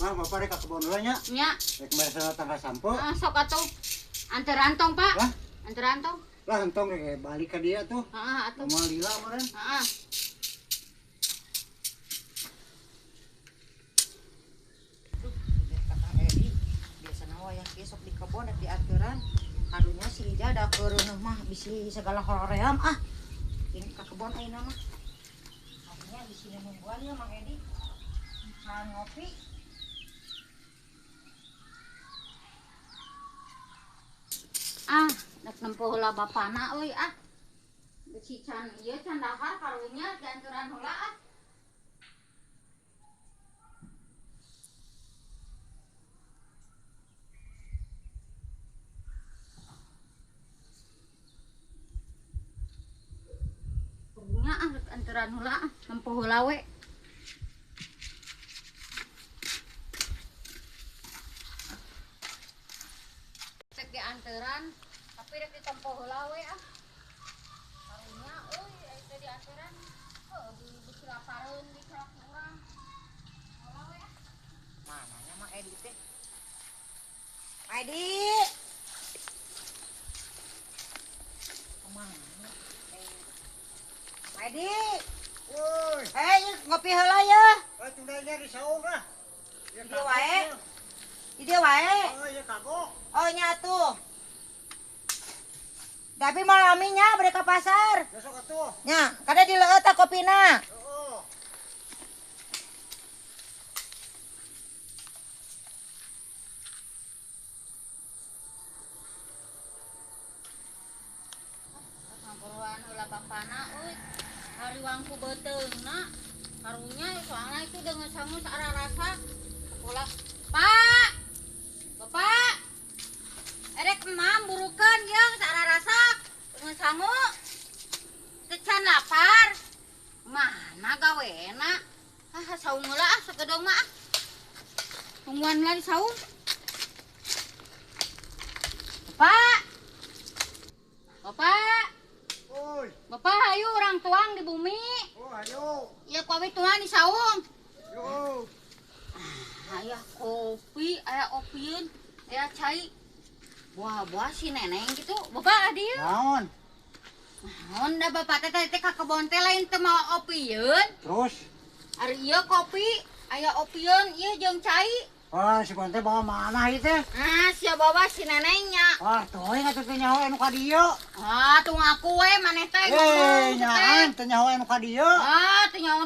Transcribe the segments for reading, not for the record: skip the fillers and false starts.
Mah, bapak rek ka kebon heula nya. Nya. Rek meresana tangga sampo. Ah, sok atuh. Anteran tong, Pak. Lah? Anteran tong. Lah entong rek balik ka dia tuh. Heeh, atuh. Moal lila meureun. Heeh. Duh, kata Edi, biasana wayah kieu sok di kebon rek diaturan. Kadunya si Ija da keureuneuh mah bisi segala horoream ah. Ini ka kebon ayeuna mah. Artinya bisi nungguan ya Mang Edi. Can ngopi. Ah, rek nempo heula bapana euy ah. Bisi can ieu can dahar karunya dianturan heula ah. Karunya ah rek anturan heula ah, nempo heula we. Rek dianturan tapi rek ditempo heula we ah. Karunya euy aya teh dianturan. Heuh, bisi lapareun di celak urang. Heula we ah. Mananya Mang Edi teh? Edi. Kemana? Edi. Woi. Ngopi heula ya. Eh, tundanya di saung lah. Ya, Di dieu wae. Di dieu wae. Oh, ya kagok. Oh, nya atuh. Tapi malaminya bade ka pasar. Besok atuh. Nya, kada dileueut tah kopina. Heeh. Ngaburuan heula bapana euy. Hariwang ku beuteungna. Karunya soalna itu dengan sangu saara rasa. Sekolah. Pak. Bapak. Erek emam burukeun jeung saara rasa. Dengan sangu. Teu can lapar. Mana gawena? Ah, saung heula ah sakedeung mah ah. Tungguan heula di saung. Bapak. Bapak. Oi. Bapak ayo orang tuang di bumi. Oh, ayo. Iya kopi tuang di saung. Yo. Ah, aya kopi, aya opieun, aya cai. Buah-buah si neneng gitu. Bapak adi ieu. Naon? Naon da bapak teh teh ka kebon teh lain teu mawa opieun. Terus? Ari ieu kopi, aya opieun ieu jeung cai. Ah, si Konte bawa mana ieu teh? Ah, sia bawa si nenengnya. Ah, teuing atuh teh nyaho anu ka dieu. Ah, tuh ngaku we maneh teh Eh, ngomong teh. nyaan teh nyaho anu ka dieu. Ah, teu nyaho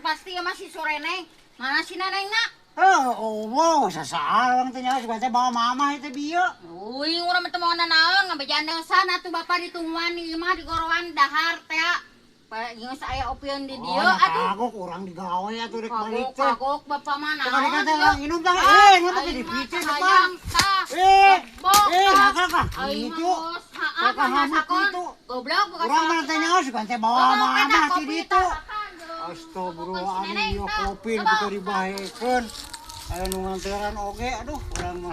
pasti ya masih sore neng. Mana si nenengna? Oh, wow, sasaar urang teh nyaho si Konte bawa mama ieu teh bieu. Uy, urang mah teu mawa nanaon, ngabejaan sana tuh bapak ditungguan di imah di gorowan dahar teh. Geus aya opieun di dieu Oh, atuh. kagok urang digawe atuh rek balik Kagok, teh. kagok bapak mah Teh kali naon. teh ieu? minum tah. Ah, Eh, ngapa teh aing mah dipicen depan? hayang tah. Eh, Goblok, eh, tah. nah kah Aing mah gitu. geus haah Kakak hamut masakon. gitu. Goblok bukan Urang mah teh nyaho si Konte bawa mama ti ditu. Astagfirullahaladzim, kopi gitu dibahekeun. Aya nu nganteran oge, aduh urang mah.